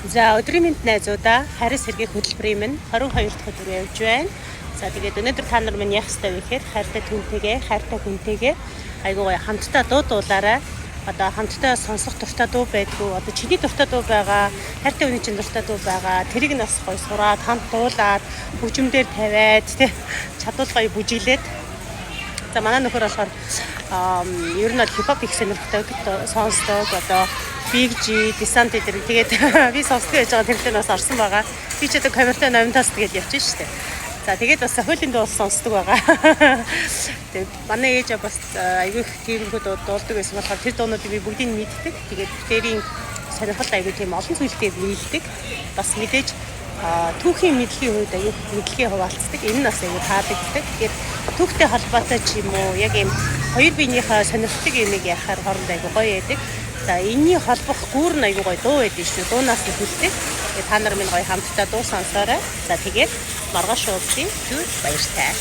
За, өдрийн мэнд, найзуудаа. Харис сэргээх хөтөлбөрийн минь 22 дахь өдөр явж байна. За, тэгээд өнөөдөр та нар минь яах ёстой вэ гэхээр хайртай түнтэйгээ, хайртай хүнтэйгээ айгуу гоё хамтдаа дуу дуулаарай. Одоо хамтдаа сонсох дуртай дуу байдгүй. Одоо чиний дуртай дуу байгаа, хайртай хүний чинь дуртай дуу байгаа. Тэрийг нь бас гоё сураад, хамт дуулаад, хөгжмөөр тавиад, тий, чадвал гоё бүжиглээд. За, манай нөхөр болохоор ер нь бол хипхоп их сонирхдаг, сонсдог. Одоо Big G, Descent гэдэг. Тэгээд би сонсдог байж байгаа, тэр дээр бас орсон байгаа. Би ч одоо камертай номтаас тэгээд явчих штэ. За, тэгээд бас хуулийн дуу сонсдог байгаа. Тэгээд манай ээж бас айгүй их тиймэрхүү дуу дуулдаг байсан болохоор тэр дуунуудыг би бүгдийг нь мэддэг. Тэгээд тэрийн сонирхол айгүй тийм олон зүйлтэй нийлдэг. Бас мэдээж түүхийн мэдлэгийн хувьд аюу мэдлэгээ хуваалцдаг. Энэ нь бас аюу таалагддаг. Тэгэхээр түүхтэй холбоотой ч юм уу, яг ийм хоёр биенийхээ сонирхдаг юмыг ярихаар хоорондоо аюу гоё байдаг. За, энэний холбох гүүр нь аюу гоё дуу байдаг шүү. Дуунаас нь хүлдэг. Тэгээ та нар минь гоё хамтдаа дуу сонсоорой. За, тэгээд маргааш уулзъя. Түр баяртай.